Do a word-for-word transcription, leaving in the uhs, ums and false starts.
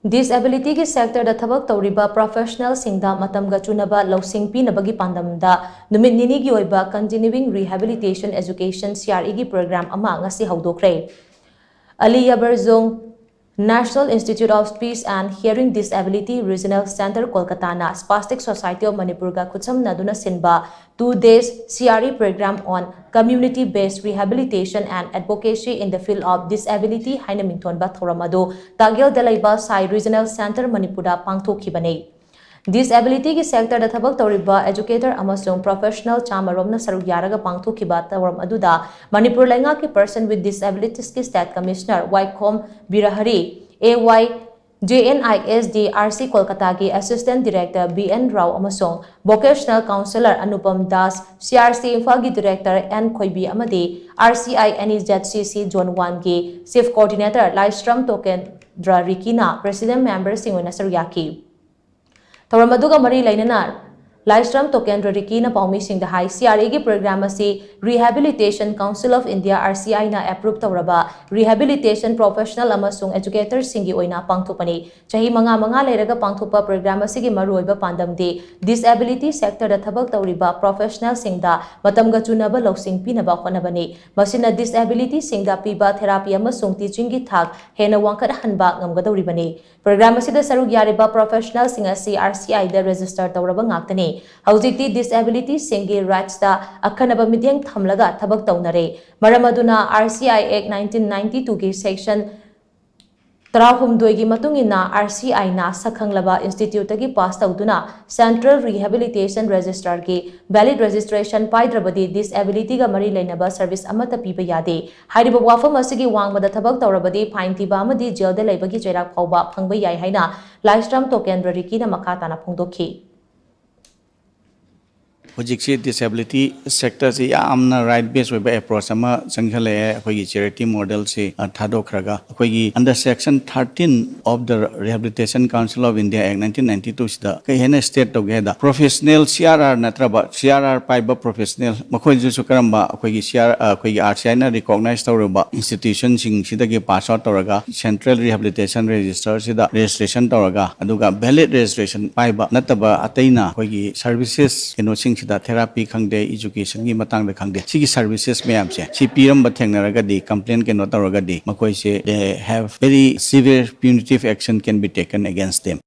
Disabilityꯒꯤ sectorꯗ ꯊꯕꯛ ꯇꯧꯔꯤꯕ professionalꯁꯤꯡꯗ ꯃꯇꯝꯒ ꯆꯨꯅꯕ ꯂꯧꯁꯤꯡ ꯄꯤꯅꯕꯒꯤ ꯄꯥꯟꯗꯝꯗ ꯅꯨꯃꯤꯠ ꯅꯤꯅꯤꯒꯤ ꯑꯣꯏꯕ Continuing Rehabilitation Education, CREꯒꯤ program ꯑꯃ ꯉꯁꯤ ꯍꯧꯗꯣꯛꯈ꯭ꯔꯦ꯫ ꯑꯂꯤ ꯌꯥꯕꯔꯖꯣꯡ National Institute of Speech and Hearing Disability Regional Centre ꯀꯣꯜꯀꯇꯥꯅ Spastic Society of ꯃꯅꯤꯄꯨꯔꯒ ꯈꯨꯠꯁꯝꯅꯗꯨꯅ ꯁꯤꯟꯕ two days CRE program on Community Based Rehabilitation and Advocacy in the Field of Disability ꯍꯥꯏꯅ ꯃꯤꯡꯊꯣꯟꯕ ꯊꯧꯔꯝ ꯑꯗꯨ ꯇꯥꯛꯌꯦꯜꯗ ꯂꯩꯕ ꯁꯥꯏ Regional Centre ꯃꯅꯤꯄꯨꯔꯗ ꯄꯥꯡꯊꯣꯛꯈꯤꯕꯅꯤ꯫ Disabilityꯒꯤ sectorꯗ ꯊꯕꯛ ꯇꯧꯔꯤꯕ educator ꯑꯃꯁꯨꯡ professional ꯆꯥꯃꯔꯣꯝꯅ ꯁꯔꯨꯛ ꯌꯥꯔꯒ ꯄꯥꯡꯊꯣꯛꯈꯤꯕ ꯊꯧꯔꯝ ꯑꯗꯨꯗ ꯃꯅꯤꯄꯨꯔ ꯂꯩꯉꯥꯛꯀꯤ Person with Disabilitiesꯀꯤ State Commissioner ꯋꯥꯏꯈꯣꯝ Birahari, AY JNISD RC ꯀꯣꯜꯀꯇꯥꯒꯤ Assistant Director BN Rao ꯑꯃꯁꯨꯡ Vocational Counsellor Anupam Das, CRC ꯏꯝꯐꯥꯜꯒꯤ Director N ꯈꯣꯏꯕꯤ ꯑꯃꯗꯤ RCI NEZCC Zone Oneꯒꯤ Chief Coordinator ꯂꯥꯏꯁ꯭ꯔꯝ ꯇꯣꯀꯦꯟꯗ꯭ꯔ ꯔꯤꯀꯤꯅ President memberꯁꯤꯡ ꯑꯣꯏꯅ ꯁꯔꯨꯛ ꯌꯥꯈꯤ꯫ ꯊꯧꯔꯝ ꯑꯗꯨꯒ ꯃꯔꯤ ꯂꯩꯅꯅ ꯂꯥꯏꯁ꯭ꯔꯝ ꯇꯣꯀꯦꯟꯗ꯭ꯔ ꯔꯤꯀꯤꯅ ꯄꯥꯎꯃꯤꯁꯤꯡꯗ ꯍꯥꯏ, CREꯒꯤ program ꯑꯁꯤ Rehabilitation Council of India, RCIꯅ approve ꯇꯧꯔꯕ rehabilitation professional ꯑꯃꯁꯨꯡ educatorꯁꯤꯡꯒꯤ ꯑꯣꯏꯅ ꯄꯥꯡꯊꯣꯛꯄꯅꯤ꯫ ꯆꯍꯤ ꯃꯉꯥ ꯃꯉꯥ ꯂꯩꯔꯒ ꯄꯥꯡꯊꯣꯛꯄ program ꯑꯁꯤꯒꯤ ꯃꯔꯨꯑꯣꯏꯕ ꯄꯥꯟꯗꯝꯗꯤ disability sectorꯗ ꯊꯕꯛ ꯇꯧꯔꯤꯕ professionalꯁꯤꯡꯗ ꯃꯇꯝꯒ ꯆꯨꯅꯕ ꯂꯧꯁꯤꯡ ꯄꯤꯅꯕ ꯍꯣꯠꯅꯕꯅꯤ꯫ ꯃꯁꯤꯅ disabilityꯁꯤꯡꯗ ꯄꯤꯕ therapy ꯑꯃꯁꯨꯡ teachingꯒꯤ ꯊꯥꯛ ꯍꯦꯟꯅ ꯋꯥꯡꯈꯠꯍꯟꯕ ꯉꯝꯒꯗꯧꯔꯤꯕꯅꯤ꯫ Program ꯑꯁꯤꯗ ꯁꯔꯨꯛ ꯌꯥꯔꯤꯕ professionalꯁꯤꯡ ꯑꯁꯤ RCIꯗ register ꯇꯧꯔꯕ ꯉꯥꯛꯇꯅꯤ꯫ ꯍꯧꯖꯤꯛꯇꯤ disabilityꯁꯤꯡꯒꯤ rightsꯇ ꯑꯈꯟꯅꯕ ꯃꯤꯠꯌꯦꯡ ꯊꯝꯂꯒ ꯊꯕꯛ ꯇꯧꯅꯔꯦ꯫ ꯃꯔꯝ ꯑꯗꯨꯅ RCI Act nineteen ninety twoꯒꯤ section ꯇꯔꯥꯍꯨꯝꯗꯣꯏꯒꯤ ꯃꯇꯨꯡ ꯏꯟꯅ RCIꯅ ꯁꯛꯈꯪꯂꯕ instituteꯇꯒꯤ pass ꯇꯧꯗꯨꯅ Central Rehabilitation Registerꯒꯤ valid registration ꯄꯥꯏꯗ꯭ꯔꯕꯗꯤ disabilityꯒ ꯃꯔꯤ ꯂꯩꯅꯕ service ꯑꯃꯠꯇ ꯄꯤꯕ ꯌꯥꯗꯦ꯫ ꯍꯥꯏꯔꯤꯕ ꯋꯥꯐꯝ ꯑꯁꯤꯒꯤ ꯋꯥꯡꯃꯗ ꯊꯕꯛ ꯇꯧꯔꯕꯗꯤ fine ꯊꯤꯕ ꯑꯃꯗꯤ jailꯗ ꯂꯩꯕꯒꯤ ꯆꯩꯔꯥꯛ ꯐꯥꯎꯕ ꯐꯪꯕ ꯌꯥꯏ ꯍꯥꯏꯅ ꯂꯥꯏꯁ꯭ꯔꯝ ꯇꯣꯀꯦꯟꯗ꯭ꯔ ꯔꯤꯀꯤꯅ ꯃꯈꯥ ꯇꯥꯅ ꯐꯣꯡꯗꯣꯛꯈꯤ꯫ ꯍꯧꯖꯤꯛꯁꯤ disability sectorꯁꯤ ꯌꯥꯝꯅ right based ꯑꯣꯏꯕ approach ꯑꯃ ꯆꯪꯁꯤꯜꯂꯛꯑꯦ꯫ ꯑꯩꯈꯣꯏꯒꯤ charity modelꯁꯤ, ꯑ, ꯊꯥꯗꯣꯛꯈ꯭ꯔꯒ ꯑꯩꯈꯣꯏꯒꯤ under section thirteen of the Rehabilitation Council of India Act nineteen ninety twoꯁꯤꯗ ꯀꯩ ꯍꯥꯏꯅ state ꯇꯧꯒꯦ ꯍꯥꯏꯗ, professional C R R ꯅꯠꯇ꯭ꯔꯕ C R R ꯄꯥꯏꯕ professional, ꯃꯈꯣꯏꯗꯨꯁꯨ ꯀꯔꯝꯕ ꯑꯩꯈꯣꯏꯒꯤ C R, ꯑ, ꯑꯩꯈꯣꯏꯒꯤ R C Iꯅ recognize ꯇꯧꯔꯨꯕ institutionꯁꯤꯡꯁꯤꯗꯒꯤ pass out ꯇꯧꯔꯒ central rehabilitation registerꯁꯤꯗ registration ꯇꯧꯔꯒ, ꯑꯗꯨꯒ valid registration ꯄꯥꯏꯕ ꯅꯠꯇꯕ ꯑꯇꯩꯅ ꯑꯩꯈꯣꯏꯒꯤ services ꯀꯩꯅꯣꯁꯤꯡꯁꯤꯗ, therapy ꯈꯪꯗꯦ, educationꯒꯤ ꯃꯇꯥꯡꯗ ꯈꯪꯗꯦ, ꯁꯤꯒꯤ services ꯃꯌꯥꯝꯁꯦ ꯁꯤ ꯄꯤꯔꯝꯕ ꯊꯦꯡꯅꯔꯒꯗꯤ, complaint ꯀꯩꯅꯣ ꯇꯧꯔꯒꯗꯤ, ꯃꯈꯣꯏꯁꯦ they have very severe punitive action can be taken against them꯫